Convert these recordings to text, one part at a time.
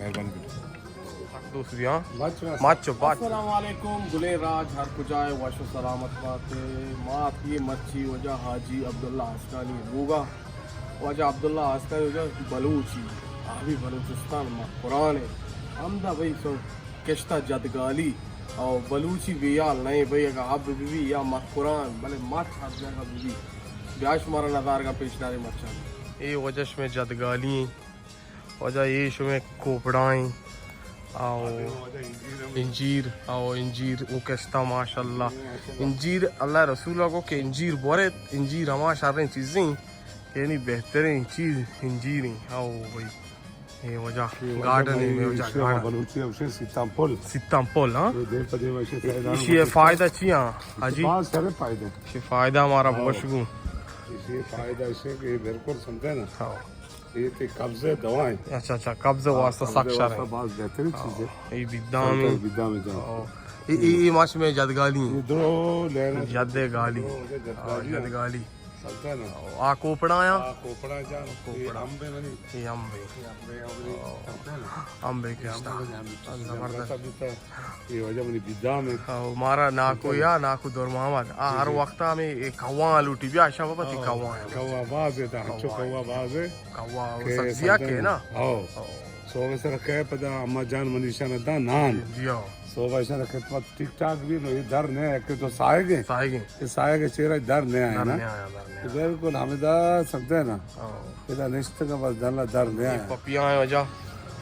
مہربانی۔ دوست بیا۔ مچ و بچ۔ السلام علیکم، گلیں راج ہر کجا ئے وش و سلامت بات ئے۔ ما اتکیں مرچی واجہ حاجی عبداللہ آسکانی لوگا۔ واجہ عبداللہ آسکانی واجہ بلوچی، آ بھی بلوچستان مکران ئے۔ ہمدا بھئی سو کشتا جدگالی او بلوچی بیال نئے بھئی، اگا حب بی بی یا مکران، بلے مچ ہر جاگہ بی بی۔ بیا شمارا نظارگا پیش داریں مرچاں۔ اے واجہ شمے جدگالی ایں۔ واجہ اے شمے کوپڑا ایں۔ او انجیر، او انجیر او کشتا ماشاءاللہ۔ انجیر اللہ رسول کو کہ انجیر بورے، انجیر ہما شریں چیزیں کہ یعنی بہتریں چیز انجیر ایں۔ او بھئی۔ اے واجہ اے واجہ گارڈن ایں، بھائی، اے واجہ ایشی گارڈن۔ بلوچی ءَ گوشے سیتام پل۔ سیتام پل، ہاں۔ اے دیم پہ دیم ایشی سائیڈ ایشی فائدہ چی ہاں، حاجی؟ باز سارے فائدہ۔ ایشی فائدہ ہمارا ہاں۔ بوش گوں۔ ایشی فائدہ ایشی کہ اے بالکل سمجھے نا۔ ہاں۔ اے تے قبضے دوا ایں۔ اچھا، اچھا، قبضے ہاں، واسطہ قبضے سک شر واسطہ ایں۔ باز بہترین ہاں۔ چیز ایں۔ اے بیدام ایں۔ بیدام ایں جان۔ ہاں۔ اے، اے، اے ماش میں جدگالی ایں۔ اے درو لینا۔ جدے گالی۔ درو جدگالی ہاں، ایں۔ جدگالی۔ سمجھے نا؟ آ کوپڑا یا؟ آ کوپڑا جان، کوپڑا۔ اے امب ایں منی۔ اے امب ایں۔ اے امب ایں، امب ایں۔ او۔ سمجھے نا؟ امب ایں اے کشتا۔ امب ایں، امب ایں۔ زبردست۔ اے واجہ منی بیدام ایں۔ او، مارا ناکو یا ناکو دور محمد۔ آ ہر وقت ہمیں اے کوا لوٹی بیا، شب بتی او، کوا ایں۔ کوا باز ایں، تا ہنچو کوا ایں۔ کوا باز ایں۔ کوا، او، کہ سبزیا سمجھے کے نا؟ او۔ او۔ سوبے سر کئے پدا اما جان منی شان دا نان۔ جی ہاں۔ سوبا ایشاں خدمت ٹھیک ٹھاک بی نو، اے در نہ ایں کہ تو ساہگ ایں۔ ساہگ ایں۔ اے ساہگ چیرا در نہ آیا در نا۔ نہ آیا، در نہ آیا۔ بالکل ہمیں دا سمجھے نا۔ ہاں۔ ادا نشتگا بس دلا در نہ آیا۔ پپیا ایں واجہ۔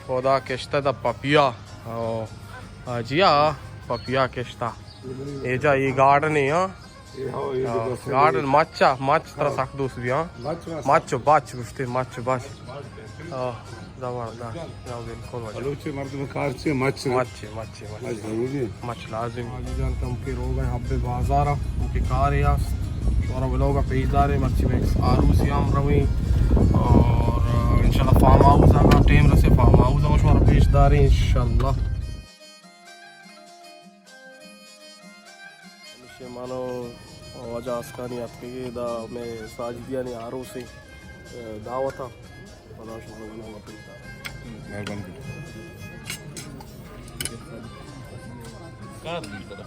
خدا کشتا دا پپیا۔ او۔ آ جی ہاں، پپیا کشتا۔ اے جا اے گارڈن ایں، ہاں۔ اے ہو، اے ہاں، بس گارڈن مچ ءَ، مچ ترا ہاں۔ سک دوست بیا۔ مچ، مچ۔ مچ و بچ گوشتے، مچ و بچ۔ ہاں، زبردست۔ ہاں، بالکل واجہ۔ بلوچی مردم کار چی مچ۔ مچ، مچ، مچ۔ مچ ضروری ایں۔ مچ لازم۔ حاجی جان کم کے روگ ایں، حب بازار ءَ، کم کے کار ایں است۔ شمارا ولاگ ءَ پیش داریں، مرچی میں آروسی ہم رویں۔ اور، آ، انشاءاللہ فارم ہاؤس ءَ ٹائم رسے، فارم ہاؤس ءَ شمارا پیش داریں انشاءاللہ۔ ہمیشہ مانو واجہ آسکانی اتکگے دا میں ساجدیانی آروسیں دعوت ءَ۔ پدا شما گوں ما پیش داریں۔ مہربانی کن۔ کار نہیں کرا۔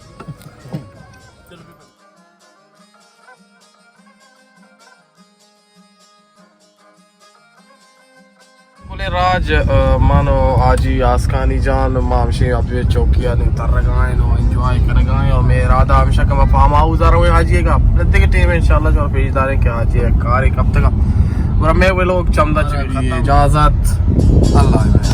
گلیں راج، آ، من و حاجی آسکانی جان، ما ہمشی ابے چوکی ءَ نوں ترگا ایں و انجوائے کنگا ایں و مئے ارادہ ہمیش ایں کہ ما فارم ہاؤس ءَ رویں حاجی ءِ گا۔ دگہ ٹائم انشاءاللہ شمارا پیش داریں کہ حاجی ءِ کارے کپتگا۔ گڑا مئے ولاگ چمدا چہ اجازت۔ اللہ حافظ۔